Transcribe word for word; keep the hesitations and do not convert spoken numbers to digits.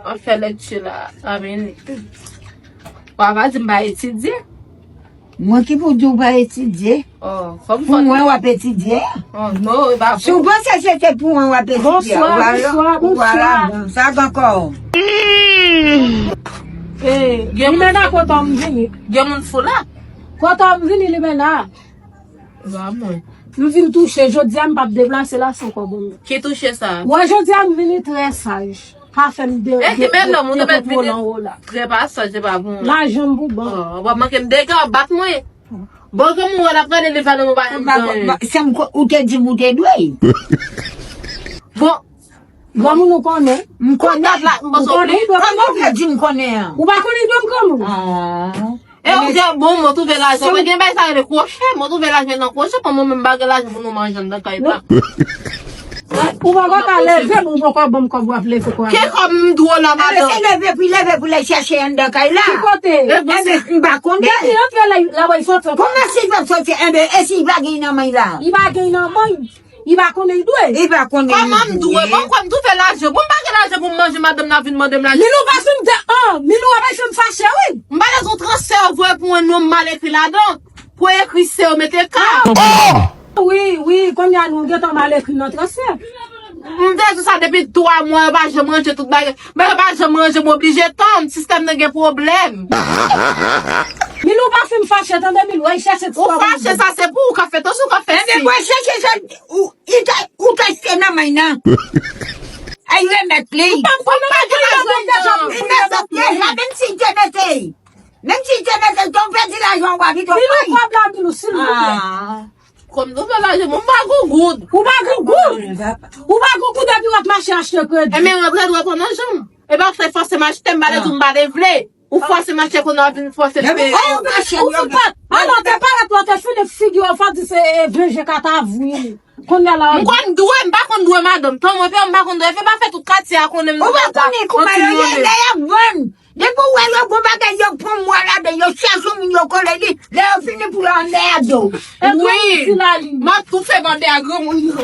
An fè lekti la, a minit. W a pa di m pa etidye. Mwen ki pou di w pa etidye? Oh, fò m Pou mwen w ap etidye? Oh, no, e pa Si w panse se te pou mwen w ap etidye. Bonsoir, bonsoir, bonsoir. Sa k ankò? Eh, Limena, kote m vini? Gen moun fou la. Kote m vini, Limena? Ba mwen. M vin touche, jodi a m p ap deplase la san kòb mwen. Ki touche sa? Wè, jodi a m vini trè saj. Pa fè m de E ki bèl lòm, ou te mèt vini anwo la. Trè pa saj, e pa bon. Lajan m pou ban. Oh, w ap manke m dega, w ap bat mwen. Bon, ke moun wè l ap gade li fè nan mwen pa Ba- ba- ba- Se m ko- ou te di m ou te dwe. Bon, Granmoun ou konnen. M konnen. la, m panse Ou konnen, ou Kòman ou fè di m konnen an? Ou pa konnen granmoun. Ah. E ou gen bon, mwen twouve lajan. Mwen gen bay sa rele kwoche, mwen twouve lajan nan kwoche, kòman mwen m pa gen lajan pou nou manje anndan kay la. Ou pa ka leve, bon, ou poko ban m kòb w ap leve kwa. Ke kòb m dwo la, Alò se madanm? Leve pou leve pou l al chache anndan kay la. Ki kote? Enben m pa konnen. Depi antre la, la wè sòti. Kòman si l pa sòti? Enben e si l pa gen nan men la? Li pa gen nan men. Li pa konnen li dwe. Li pa konnen. Kòman m dwe? Bon, kòm m twouve lajan. Bon, m pa gen lajan pou m manje, madanm nan vin mande m lajan. Milou pa janm de an. Milou pa janm fache, wi. M pa bezwen transfè voye pou yon non m mal ekri ladan. Pou ekri se yo mete ka. Wi, wi, kounye a nou gentan mal ekri nan transfè. M te di sa depi twa mwa, yo pa janm ranje tout bagay. Men yo pa janm ranje, m oblije tann. Sistèm nan gen pwoblèm. Milou pa fin fache, tande Milou, al chèche ti Ou fache, sa se pou ou ka fè, tansi ou ka fè Enben si. Mwen chèche sa ou li te ou te se nan men nan. Ay remèt li. Ou pa konnen bagay la, mwen deja Li mèt sòt deja, menm si l te mete. Menm si l te mete, ton pèdi lajan w a vit Milou, kòb la, Milou, silvouplè. Ah. Kòm nou fè lajan, mwen m pa gon goud. Ou pa gen goud. Ou pa gen goud epi w ap mache achte kredi. E men rantre dwèt ou nan janm. E pa fè fòse m achte, m pa le tou m pa te vle. Ou fòse m achte kounye a vin fòse m peye. Ou mache Ou fout bat. Alò, te parèt, ou te fini figi w, fò di se e venje kat avril. Kounye a la. M konn dwe, m pa konn dwe madanm. Tan mwen pè, m pa konn dwe. Fè pa fè tout katye a konnen m Ou pa dwe. konnen kouman yo ye lè y ap vann. Depi w wè yo gon bagay yo pran mwa ladan yo chèche moun yo kole li. Lè yo fini pou yo anmède w. Wi. M ap tou fè bande a granmoun yo.